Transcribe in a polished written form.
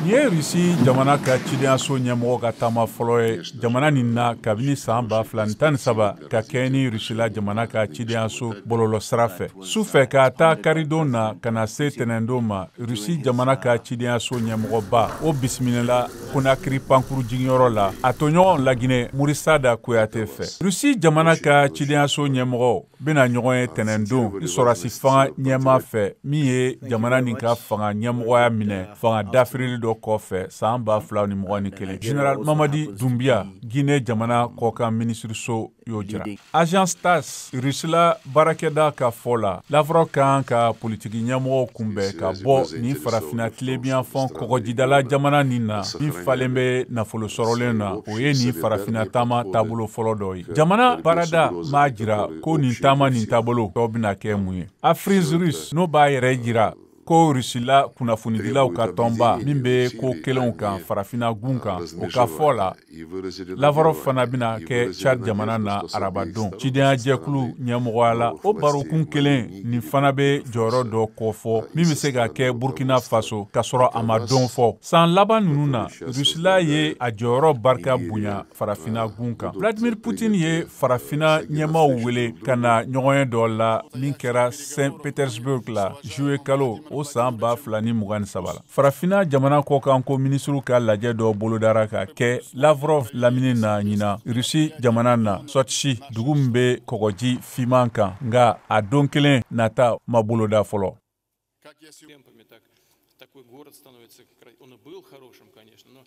Nin ye Rusi jamana ka cidenyaso ɲɛmɔgɔ ka taama fɔlɔ ye jamana nin na kabini san 2013, ka kɛ ni Rusila jamana ka cidenyaso bɔlɔlɔ sira fɛ. Su fɛ k'a ta karidon na ka na se tɛnɛndon ma, Rusi jamana ka cidenyaso ɲɛmɔgɔba o bisimilala Konakiri pankuru jiginyɔrɔ la, a tɔɲɔgɔn Laginɛ Murisada Kuyate fɛ. Rusi jamana ka cidenyaso ɲɛmɔgɔ bɛna ɲɔgɔn ye tɛnɛndon sɔrɔdasi fanga ɲɛmaa fɛ, min ye jamana nin ka fanga ɲɛmɔgɔya minɛ fanga dafirili dɔ kɔfɛ san 2021, Général Mamadi Doumbouya. Guinée jamana kɔkan minisiriso y'o jira Agence TASS. Rusila baarakɛda ka fɔ la, Lavrov kan ka politiki ɲɛmɔgɔw kunbɛn ka bɔ nin Farafina tilebiyanfan kɔgɔjidala jamana nin na min falen bɛ nafolo sɔrɔlen na. O ye nin Farafina taama taabolo fɔlɔ dɔ ye. Jamana baarada m'a jira ko nin taama nin taabolo tɔ bɛna kɛ mun ye. Afrisrus, n'o b'a yɛrɛ jira ko Rusila kunnafonidilaw ka tɔnba min bɛ ko kelenw kan Farafina gun kan, o ka fɔ la, Lavrov fana bɛna kɛ Chad jamana na arabadon cidenyajɛkulu ɲɛmɔgɔya la. O barokun kelen nin fana bɛ jɔyɔrɔ dɔ kɔfɔ min bɛ se ka kɛ Burkina Faso, k'a sɔrɔ a ma don fɔ. San laban ninnu na, Rusila ye a jɔyɔrɔ barika bonya Farafina gun kan. Vladimir Putin ye Farafina ɲɛmaaw wele ka na ɲɔgɔnye dɔ la min kɛra Saint Petersburg la juillet kalo o san 2023 la. Farafina jamana kɔkanko minisiriw ka lajɛ dɔ bolodara ka kɛ Lavrov lamini na ɲinan Rusi jamana na, Sotchi, dugu min bɛ kɔgɔji Finman kan, nka a don kelen nata ma boloda fɔlɔ. Такой город становится, он и был хорошим, конечно, но